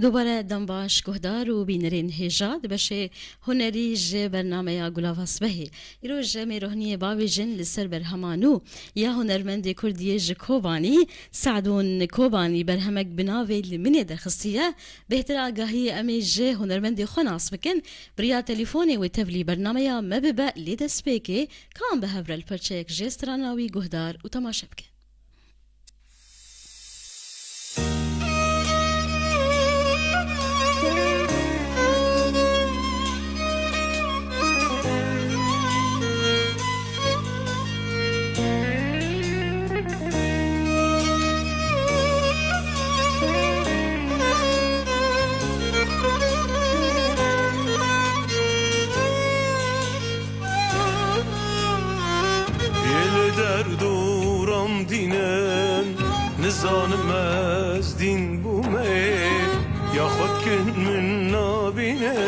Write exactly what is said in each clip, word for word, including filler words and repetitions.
Dubare dem baş guhdar û bînerên hêja di beşê hunerî ji bernameya Gulava Sibehê. Îro ji em ê rohniyê bavêjin li ser berhema nû ya hunermendê kurdî yê ji Kobanî, Sadûn Kobanî berhemek bi navê Li Min ê derxistiye. Bêhtir agahiyê em ê ji hunermendê xwe nas bikin. Bi riya telîfonê wê tevlî bernameya me bibe, lê destpêkê ka em bi hev re li perçeyek jê strana wî guhdar û temaşe bikin. Yê li derdoram dînin, nizanim ez dîn bûme. Ya xwe dikin min nabîne,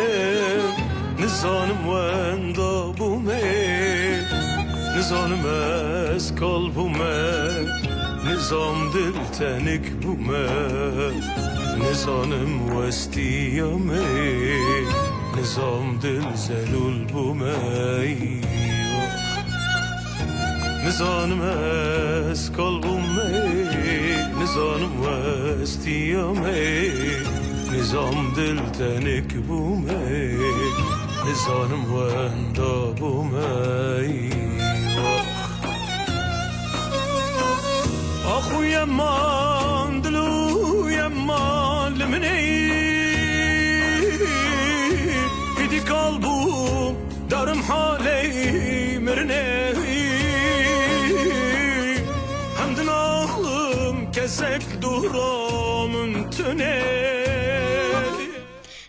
nizanim wenda bûme. Nizanim ez kal bûme, nizam dil tenik bûme. Nizanim westiya me, nizam dil zelûl bûme. Nizanim ez kal bûme, nizanim westiya me, nizam dil tenik bûme, nizanim wenda bûme. Axu yeman dil û yeman li min ê, hêdî kal bû. Darim halê mirinê, hem dinalim kesek dûra min tune.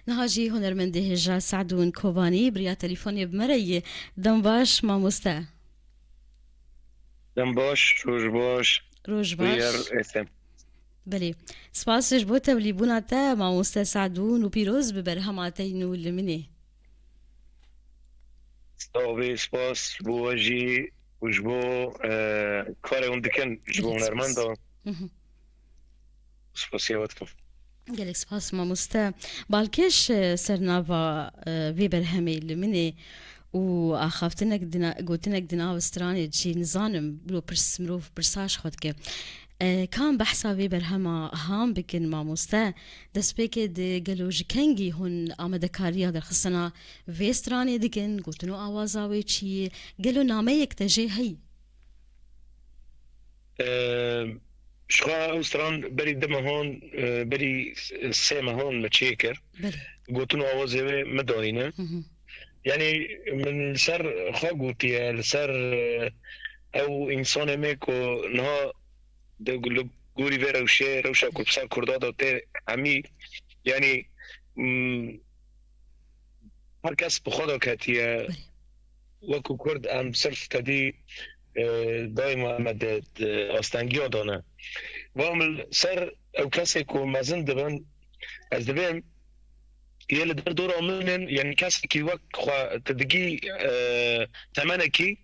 Niha jî hunermendê hêja Sadûn Kobanî bi riya telîfonê bi me re ye. Dem baş mamoste. Dem baş, roj baş. Roj baş. Buyur, Esem. Belê. Spas ji bo tevlîbûna te, mamoste Sadûn, û pîroz bi berhema te yî nû Li Min ê. Sax bî, spas ji bo we jî û ji bo, e, karê hûn dikin ji bo Gelek spas. Hunermendan. Hı hı. Spasiya we dikim. Gelek spas mamoste. Balkêş, e, ser nava, e, vê berhemê Li Min ê û axaftinek di na-, gotinek di nav stranê de jî nizanim, wilo pirs, mirov pirsa ji xwe dike. E, ka em behsa vê berhema ham bikin mamoste, destpêkê di gelo ji kengî hûn amadekariya derxistina vê stranê dikin, gotin û awaza wê çi ye, gelo nameyek te jê heyî? Eee, ji xwe ew stran berî du mehan, eee, berî sê mehan me çêkir. Belê. Gotin û awazê wê min dayîne. Hı hı. Yanî min li ser xwe gotiye, li ser, eee, ew însanê me ku niha di, li gorî vê rewşê, rewşa ku bi ser Kurda de tê hemî, yanî, mm, her kes bi xwe de ketiye. Belê. Wekî Kurd em sirf tedî, e, daîma em di, di astengiya de ne. Va min ser ew kesê ku mezin dibin, ez dibêm yê li derdora min in, yanî kesekî wek xwe tu digî, e, temenekî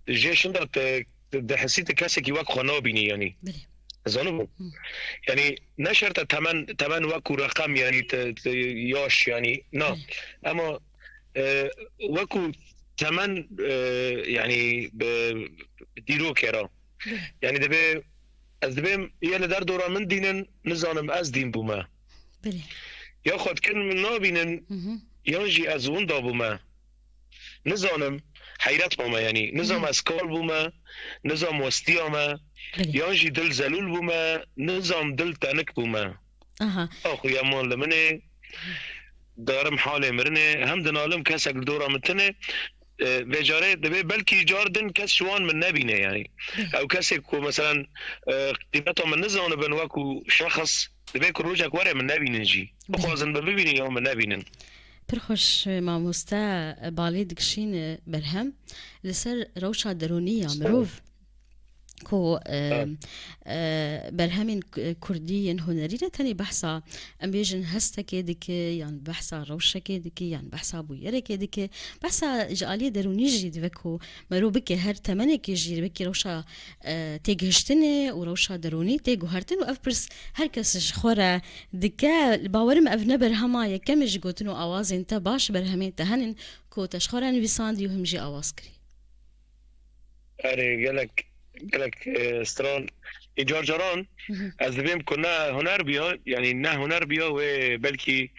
jê şinda tu, tu dihesî tu kesekî wek xwe nabînî yanî. Belê. Zanibû. Hı. Yanî ne şert e temen, temen wekû reqem, yanî te, te yaş, yanî na. Belê. Ema, e, wekû temen, e, yanî bi, bi dîrokê re. Belê. Yanî divê, ez dibêm yê li derdora min dînin, nizanim ez dîn bûme. Belê. Ya xwe dikin min nabînin, Hı hı. yan jî ez winda bûme. Nizanim, heyret mame, yanî nizam Hı. ez kal bûme, nizam westiya me, Belê. yan jî dil zelûl bûme, nizam dil tenik bûme. Aha. Axu yeman li min ê, darim halê mirinê, hem dinalim kesek li dora min tune. E, vê carê divê belkî car din kes ji wan min nebîne, yanî. Belê. Ew kesê ku, meselen, e, qîmeta min nizanibin wekû şexs, divê ku rojek were min nebînin jî. Belê. Bixwazin min bibînin yan min nebînin. Pir xweş, mamoste, balê dikişîne berhem li ser rewşa derûnî ya Sağ ol. mirov. ku, e, e, berhemên k-, kurdî yên hunerî ne tenê behsa, em bêjin, hestekê dike, yan behsa rewşekê dike, yan behsa bûyerekê dike. Behsa ji aliyê derûnî jî divê ku mero bike, her temenekê jî wekî rewşa, e, têgihiştinê û rewşa derûnî tê guhertin û ev pirs her kes ji xwe re dike. Li bawerim ev ne berhema yekem e ji gotin û awazên te baş, berhemên te henin ku te ji xwe re nivîsandî û him jî awaz kirî. Erê, gelek, gelek, e, stran. Ê car caran Hı hı. ez dibêm ku ne huner biya, yanî ne huner biya wê belkî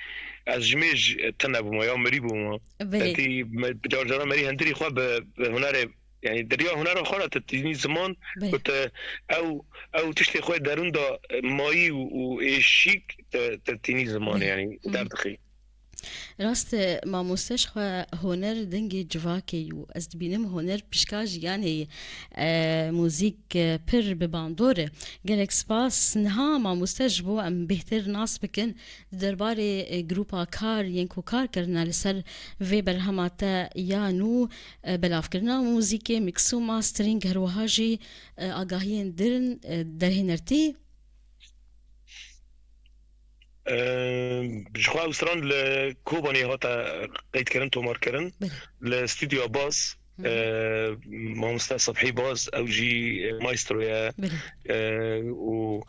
ez ji mêj tune bûma ya mirî bûma. Belê. Te tî me-, car caran merî hindirî xwe bi, bi hunerê, yanî diriya hunera xwe re te tînî ziman Belê. ku te ew, ew tiştê xwe derûn de mayî û, û êşîk te, te tînî ziman, Belê. yanî Hı hı. derdixî. Rast e, mamoste ji xwe huner dengê civakê yû. Ez dibînim huner pişka jiyanê ye. E, muzîk, e, pir bi bandor e. Gelek spas. Niha mamoste ji bo em bêhtir nas bikin, di derbarê, e, grupa kar yên ku kar kirine li ser vê berhema te ya nû, e, belavkirina muzîkê, mix û mastering, her wiha jî, e, agahiyên din, e, derhênertî. Em, ji xwe ew stran li Kobanê hate qeydkirin, tomarkirin. Belê. Li Stûdyoya Baz, Hı hı. e, mamoste Subhî Baz, ew jî maestro ye, Belê. e, û,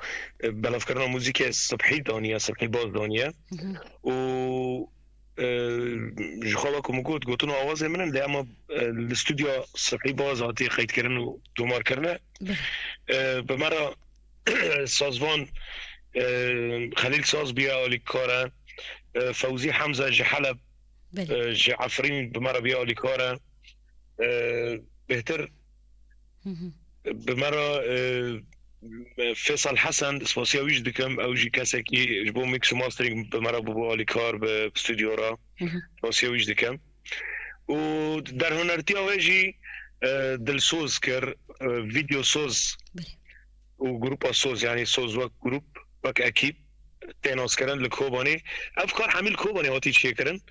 e, belavkirina muzîkê Subhî daniye, Subhî Baz daniye. Hı hı. Û, e, ji xwe wek min got, gotin û awazê min in, lê ema, e, li stûdyoya Subhî Baz hatiye qeydkirin û tomarkirine. Belê. E, bi me re sazvan, e, Xelîl Saz biye alîkar e, e, Fewzî Hemze ji Heleb, Belê. e, ji Efrîn bi me re biye alîkar e. E, bêhtir Hı hı. bi me re, e, Fêsal Hesen, spasiya wî jî dikim, ew jî kesekî ji bo mix û mastering bi me re bûbû alîkar bi stûdyo re. Hı hı. Spasiya wî jî dikim. Û derhunertiya wê jî, e, Dilsoz kir, e, Video Soz Belê. û Grupa Soz, yanî Soz wek grup, wek ekîp tê naskirin li Kobanê. Ev kar hemî li Kobanê hatî çêkirin.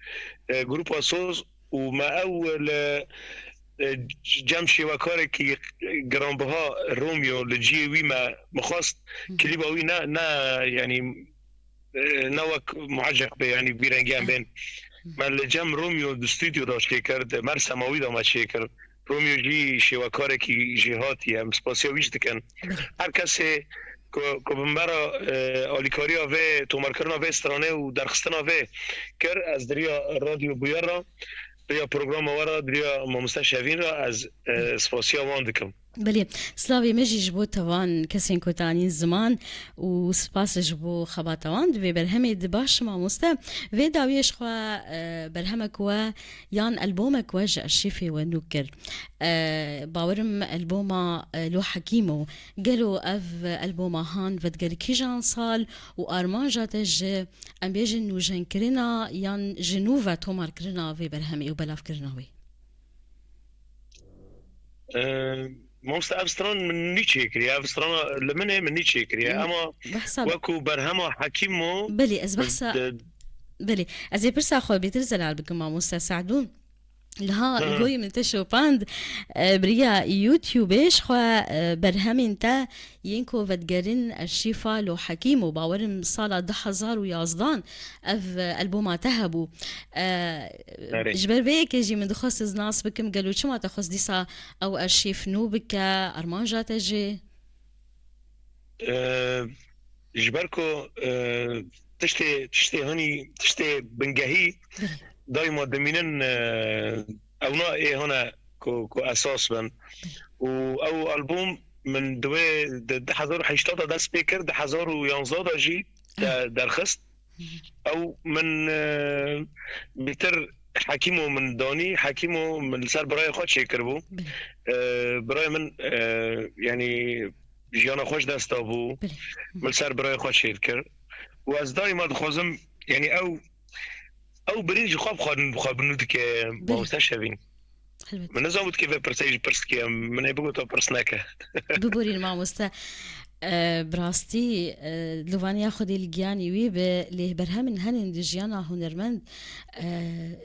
E, Grupa Soz û me ew li, e, cem şêwekarekî giranbiha Romeo li cihê wî me, me xwest Hı. klîba wî ne, ne, yanî, e, ne wek mueceq be, yanî vî rengî em bên. Hı. Me li cem Romeo di stûdyo de çêkir, di mersema wî de me çêkir. Romeo jî şêwekarekî jêhatî ye, em spasiya wî jî dikin. Belê. Her kesê ku, ku bi me re, e, alîkariya vê, tomarkirina vê stranê û derxistina vê kir, ez diriya Radyo Bûyer re, diriya programa we re, diriya Mamoste Şevîn re ez, e, spasiya wan dikim. Belê, silavê me jî ji bo te van kesên ku te anîn ziman û spas ji bo xebata wan di vê berhemê de. Baş mamoste, vê dawiyê ji xwe, e, berhemek we yan elbomek we ji arşîfê we nû kir. E, bawerim elboma, e, Lo Hekîmo. Gelo ev elboma han vedigere kîjan sal û armanja te ji, em bêjin, nûjenkirina yan ji nû ve tomarkirina vê berhemê û belavkirina wê? Ee, Mamoste, ev stran min nî çêkiriye. Ev strana li min ê, min nî çêkiriye. Em Ama behsa wekû berhema Hekîmo Belê, ez behsa de- Belê, ez ê pirsa xwe bêtir zelal bikim, mamoste Se'dûn. Liha Hı. goyê min te şopand, e, biriya YouTube ji xwe, e, berhemên te yên ku vedigerin arşîfa Lo Hekîmo, bawerim sala du hezar û yazdan ev, e, alboma te hebû. E, Erê. Ji ber vê yekê jî min dixwest ez nas bikim, gelo çima te xwest dîsa ew arşîf nû bike, armanja te jî? E, ji ber ku, e, tiştê, tiştê hanî, tiştê bingehî daîma dimînin, e, ewna ê hane ku, ku esas bin. Û ew albûm min di wê, di du hezar û heştê de dest pê kir, du hezar û yanzdeh de jî de-, derxist. Ew min, e, bêtir Hekîmo min danî, Hekîmo min li ser birayê xwe çêkiribû. Belê. E, birayê min, e, yanî jiyana xwe ji dest dabû. Belê. Min li ser birayê xwe çêdikir. Û ez daîma dixwazim, yanî ew, ew birîn ji xwe bi xwe, bi xwe binû dike, Belê. Mamoste Şevîn. Helbet. Min nizanibû dikê vê pirsê jî pirs dike, min ê bigota pirs neke. Biborîn mamoste. E, bi rastî, e, lovaniya Xwedê li giyanî wî be, lê berhemên henin di jiyana hunermend, e,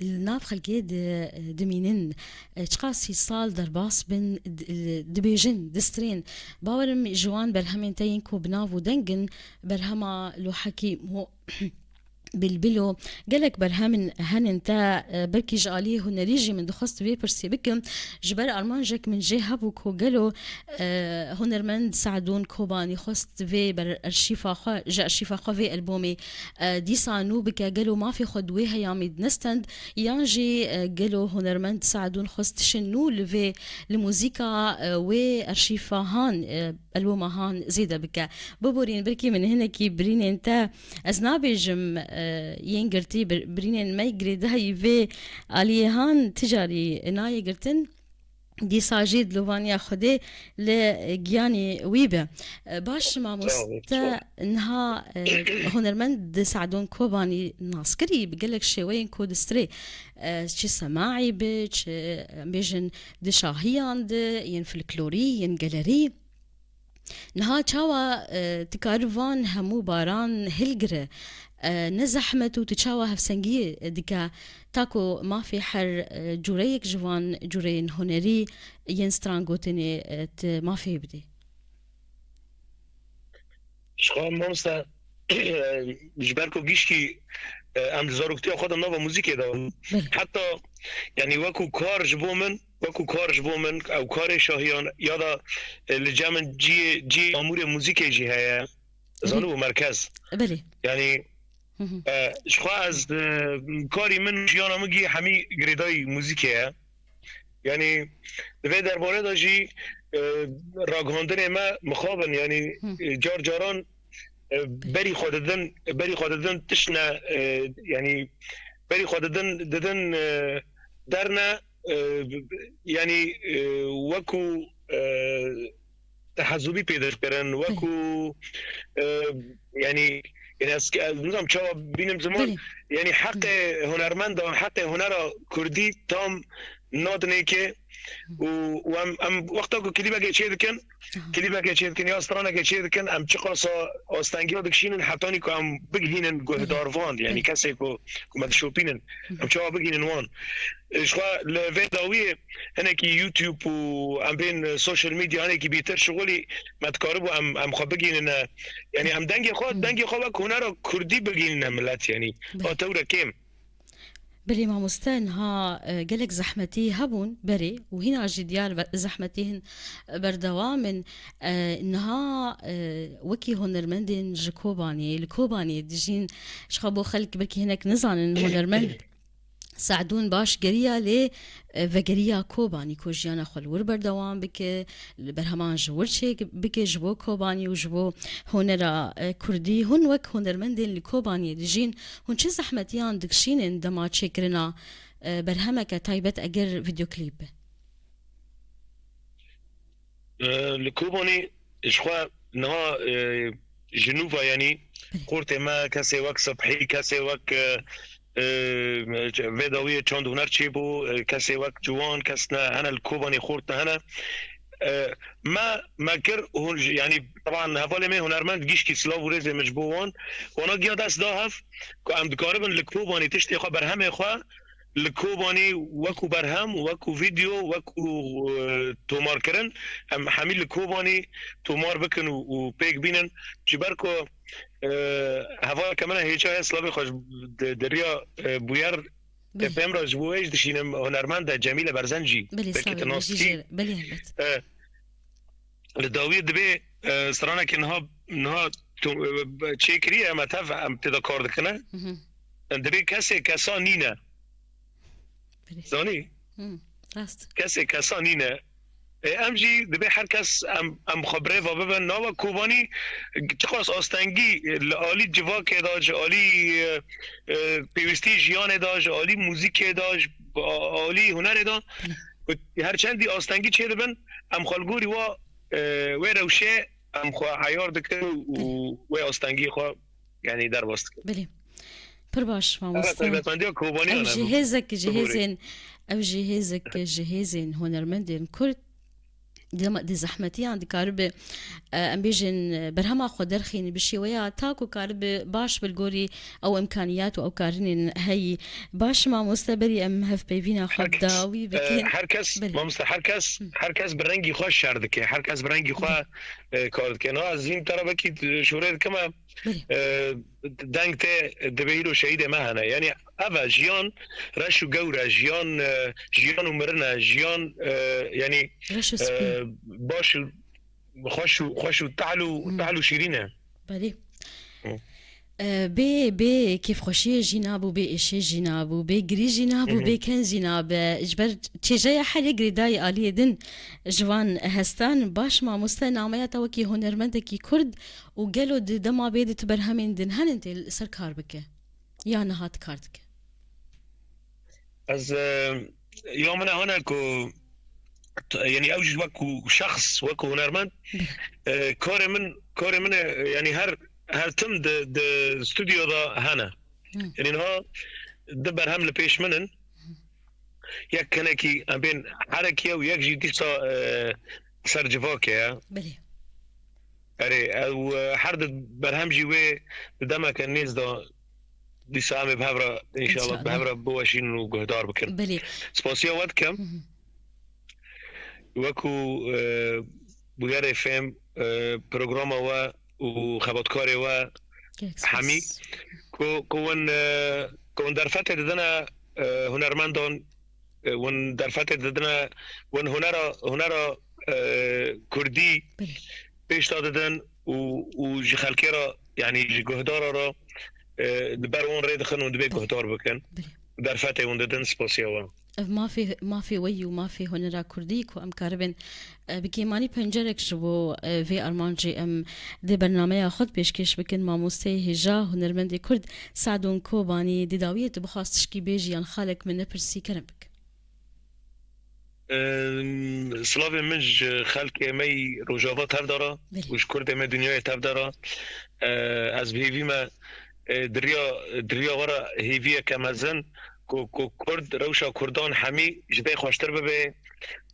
li nav xelkê di, dimînin. E, çiqas sî sal derbas bin, di-, dibêjin, distrên. Bawerim ji wan berhemên te yên ku bi nav û deng in, berhema Lohekî Mo-, Bilbilo, gelek berhemên henin te, e, belkî ji aliyê hunerî jî min dixwest vê pirsê bikim. Ji ber armancek min jê hebû ku gelo, e, hunermend Se'dûn Kobanî xwest vê ber erşîfa xwe, ji erşîfa xwe vê albomê, e, dîsa nû bike, gelo mafê xwe di wê heyamî dinestend, yan jî, e, gelo hunermend Se'dûn xwest şin nû li vê, li muzîka, e, wê erşîfa han, e, alboma han zêde bike? Biborîn, belkî min hinekî birînên te, ez nabêjim, e, yên girtî, bir-, birînên me girêdayî vê aliyê han ti carî nayê girtin. Dîsa jî di lovaniya Xwedê li giyanî wî be. E, baş, mamoste, niha, e, hunermend di Se'dûn Kobanî naskirî bi gelek şêweyên ku distrê, e, çi semaî bi, çi, em bêjin, di şahiyan de, yên folklorî, yên gelerî. Niha çawa, e, tu kari van hemû baran hilgire? E, ne zehmet û tu çawa hevsengiyê dike ta ku mafê her, e, cûreyek ji van cûreyên hunerî yên strangotinê, e, tu mafê bidê? Ji xwe mamoste, ji ber ku gişkî, e, em di zaroktiya xwe de nava muzîkê de, belê, heta, yanî, wekû kar ji bo min, wekû kar ji bo min, ew karê şahiyan ya da, e, li cem min ciyê, ciyê amûrê muzîkê jî heye. Belê. Zanî û merkez. Belê. Yanî, Hı hı. e, ji xwe ez, e, karî min, jiyana min gî hemî girêdayî muzîkê ye. Yanî, di vê derbarê de jî, e, ragihandinê me mixabin, yanî, Hı. e, car caran, e, berî xwe didin, berî xwe didin tişt ne, e, yanî, berî xwe didin, didin, e, derne, e, yanî, e, wekû, e, tehezubî pê dikirin, wekû, e, yanî, yanî ez, ez nizam çawa bînim ziman, Belê. yanî heqê hunermenda, heqê hunera kurdî tam nadinê ke û, û em, em wexta ku klîbekê çê dikin, Aha. klîbekê çê dikin ya stranekê çê dikin, em çiqasa astengiya dikişînin hetanî ku em bigihînin guhdarvan, yanî Belê. kesê ku, ku me dişopînin, Hı hı. em çawa bigihînin wan. E, ji xwe li vê dawiyê hinekî YouTube û em bên, e, social media hinekî bîtir şixulî me dikaribû em, em xwe bigihînine. Yanî em dengê xwe, Hı. dengê xwe wek hunera kurdî bigihînine milet, yanî. Belê. A tewre kêm. Belê mamoste, niha, e, gelek zehmetî hebûn berê û hîna jî diyar ve-, zehmetî hin berdewam in. E, niha, e, wekî hunermendên ji Kobanê, li Kobanê dijîn, ji xwe bo xelk belkî hinek nizanin, hunermend Se'dûn baş geriya lê, e, vegeriya Kobanî ku jiyana xwe li wir berdewam bike, li berheman ji wir çêk bike ji bo Kobanî û ji bo hunera, e, kurdî. Hûn wek hunermendên li Kobaniyê dijîn, hûn çi zehmetiyan dikişînin dema çêkirina, e, berhemeke taybet eger vîdeoklîp be? E, li Kobanî ji xwe niha, e, ji nû ve, yanî Belê. xortê me, kesê wek Sibhî, kesê wek, e, e, vê dawiyê çand huner çêbû, e, kesê wek Ciwan, kes ne hene li Kobanê, xort ne hene. E, me, me kir, hûn jî, yanî, teban hevalê me hunermend gişkî silav û rêzê min ji bo wan. Wana giya dest da hev ku em dikaribin li Kobanê tiştê xwe, berhemê xwe li Kobanî wekû berhem, wekû vîdeo, wekû, e, tomarkirin, em hemî li Kobanî tomar bikin û, û pêk bînin. Ji ber ku, e, hevaleke min e hêça heye, silavê xwe ji, di, di riya, e, bûyer Belê. F M re ji bo wê jî dişînim, hunermend e, Cemîle Berzenjî. Belê, Belkî slavê tu min nas jî dikî. jê re. Belê, helbet. E, li dawiyê dibê, e, stranekê niha, niha tu, e, çêkiriye, em tev, em tê de kar dikine. Hı hı. Dibê kesê kesa nîne. Belê. Zanî? Hı, rast. Kesê kesa nîne. E, em jî dibê her kes em, em xwe birêva bibin. Nava Kobanî çiqas astengî li alî civakê de, ji alî, e, e, pêwîstî jiyanê de, ji alî muzîkê de, ji a-, alî hunerê de, ku her çendî astengî çêdibin, em xwe li gorî wa, e, wê rewşê em xwe eyar dikin û Belê. wê astengî xwe, yanî, derbas dikin. Belê. Pir baş, Eve mamoste. taybetmendiya Kobaniyan Ev e, jî bu, hêzek ji bu gorî. hêzên, ev jî hêzek ji hêzên hunermendên Kurd. Dema di zehmetiyan dikaribe, e, em bêjin, e, berhema xwe derxîn bi şêweya ta ku karibe baş bi gorî ew imkaniyat û ew karinên heyî. Baş mamoste, berî em hevpeyvîna xwe Herkes, dawî e, bikin. herkes, Belê. mamoste, herkes, Hı. herkes bi rengî xwe şer dike. Herkes bi rengî xwe, Belê. e, kar dike. Na, ez hîn te re wekî şûrê dikim e, Belê. e, deng tê dibê îro şehîdê me hene. Yanî ev e, jiyan reş û gewr e, jiyan, e, jiyan û mirin e, jiyan, e, yanî, Reş û spî. e, baş û xweş û, xweş û tehl û, Hmm. tehl û şîrîn e. Belê. Hmm. E, bê, bê kêfxweşiyê jî nabû, bê êşê jî nabû, bê girî jî nabû, Hı hı. bê ken jî nabe. Ji ber çêjeya herê girêdayî aliyê din ji van hestan. Baş mamoste, nameya te wekî hunermendekî Kurd û gelo di dema bê di tu berhemên din henin tê li ser kar bike? Ya niha tu kar dike? Ez, e, ya min e hane ku t-, yanî ew jî wekû şexs, wekû hunermend, e, karê min, karê min e, yanî her, her tim di, di stûdyo de hene. Hı. Yanî niha du berhem li pêş min in. Yek hinekî em bên herekiye û yek jî dîsa, e, ser civakê ye. Belê. Erê, ew, e, her du berhem jî wê di demeke nêz de dîsa em ê bi hev re, înşallah, bi hev re biweşînin û guhdar bikin. Belê. Spasiya we dikim. Hı hı. Wekû, e, bûyerê fêm, e, programa we û xebatkarê we Gelek spas. Hemî, ku, ku win, e, ku win derfetê didine, e, hunermendan, e, win derfetê didine, win hunera, hunera, e, kurdî Belê. pêş de didin û, û ji xelkê re, yanî ji guhdara re, e, li ber wan rê dixin û dibê guhdar bikin. Belê. Derfetê wan didin, spasiya wan. Ev mafê, mafê we yî û mafê hunera kurdî ku em karibin, e, bi kêmanî pencerek ji bo, e, vê armancê em dê bernameya xwe pêşkêş bikin. Mamosteyê hêja, hunermendê kurd Sadûn Kobanî, di dawiyê tu bixwast tişkî bêjî yan xalek min nepirsî, kerem bik. Em, silavê min ji xelkê me yî Rojava tev de re Belê. û ji kurdê me dinyayê tev de re. E, ez bi hêvî me, e, di riya, di riya we re hêviyeke mezin ku, ku kurd, rewşa kurdan hemî ji vê xweştir bibe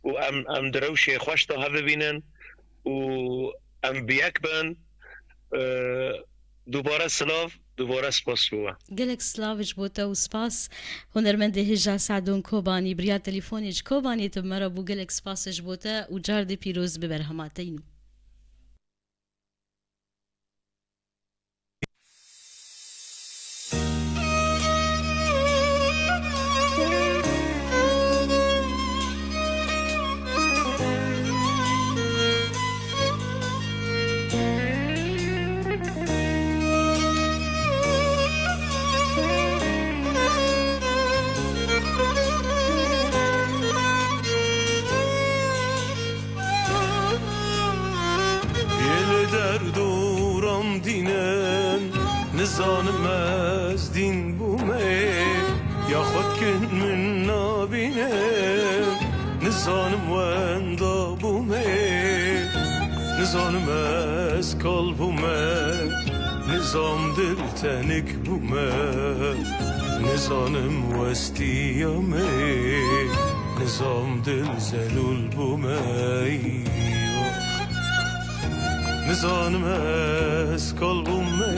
û em, em di rewşê xweş de hev bibînin û em bi yek bin. E, dubare silav, dubare spas bo we. Gelek silav ji bo te û spas hunermendê hêja Sadûn Kobanî, bi riya telîfonê ji Kobanê tu bi me re bû. Gelek spas ji bo te û cardê pîroz bi berhema te yî nû. Yê li derdoran dînin, nizanim ez dîn bûme, ya xwe dikin min nabîne, nizanim wenda bûme, nizanim ez kal bûme, nizam dil tenik bûme, nizanim westiya me, nizam dil zelûl bûme. Nizanim ez kal bûme,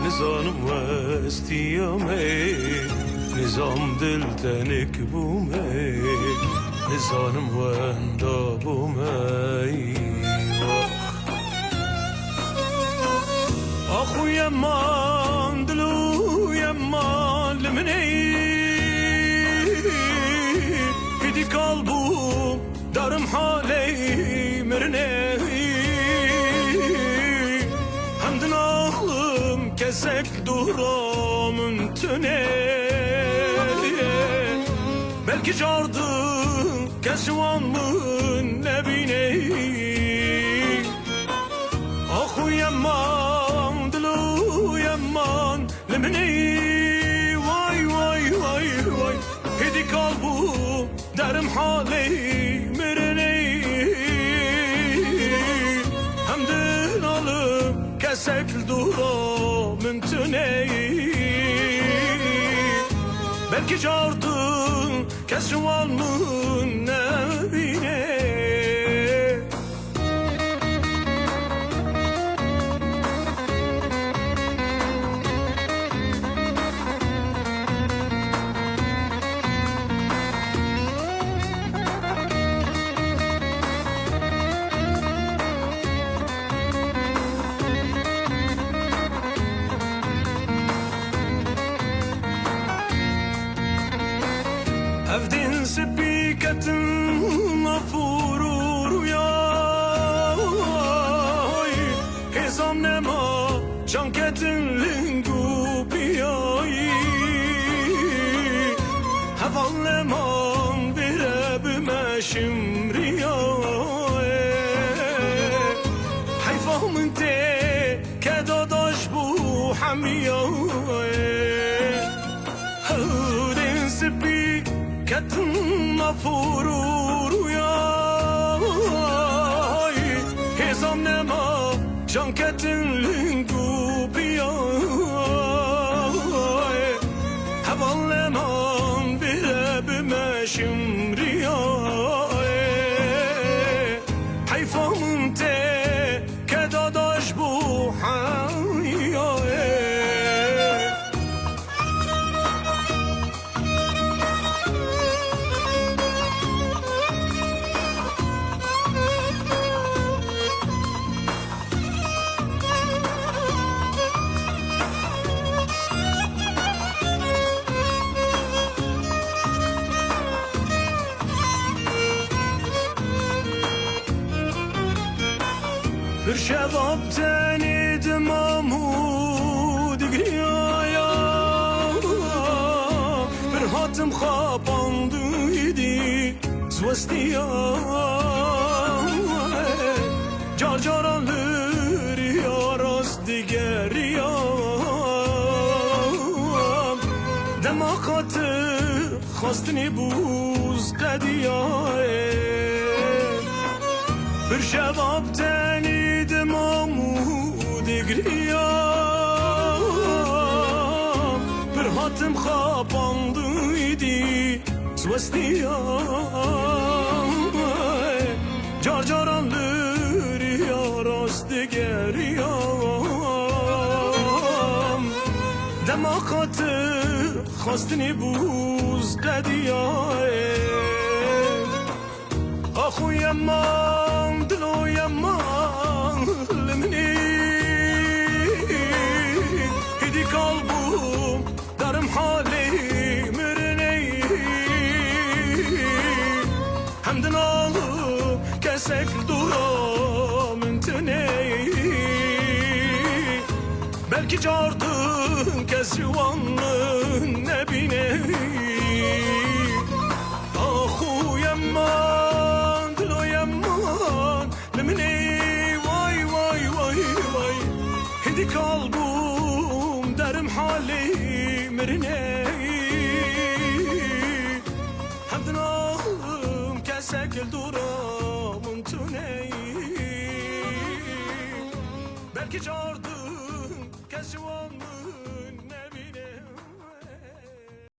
nizanim westiya me, nizam dil tenik bûme, nizanim wenda bûme. Ax û yeman, dil û yeman li min ê, hêdî kal bûm, darim halê mirinê. Hem dinalim kesek dûra min tune, belkî cardin kes ji wan min nebîne. Ax û yeman, dil û yeman li min ê, way, way, way, way. Hêdî kal bû derim halê mirinê. Hem dinalim kesek li dûra min tune. Belkî cardin kes ji wan min nebîne. Can ketin ling û piyayî, heval neman vêre bime şimriyayê. Heyfa min tê keda daş bû hemiyayê. Hewdên spî ketin nafur û rûyayê. Hêzam nema can ketin ling û piyayê. Heval neman vêre bime şimriyayê. Heyfa min tê keda daş bû hemiyayê. Pir şeva bi tenê dimam û digriyaya. Pir hatim xapandî dî zwestiya. Car caran li riya rast digeriyam. Dema xatir xwestinê bûz qediyayê. Pir şeva bi tenî dimam û digriyam. Pir hatim xapandî dî zwestiyam. Car caran li riya rast digeriyam. Dema xatir xwestinê bûz qediyayê. Axû yeman, dilo yeman li minî. Hêdî kal bûm, darim halê mirinê. Hem dinalim kesek li dora min tune. Belkî car din kes ji wan min nebîne. Axû yeman, dilo yeman, li minê way, way, way, way. Hêdî kal bûm, derim halê mirinê. Hem dinalim kesek li dora min tune. Belkî car din kes ji wan min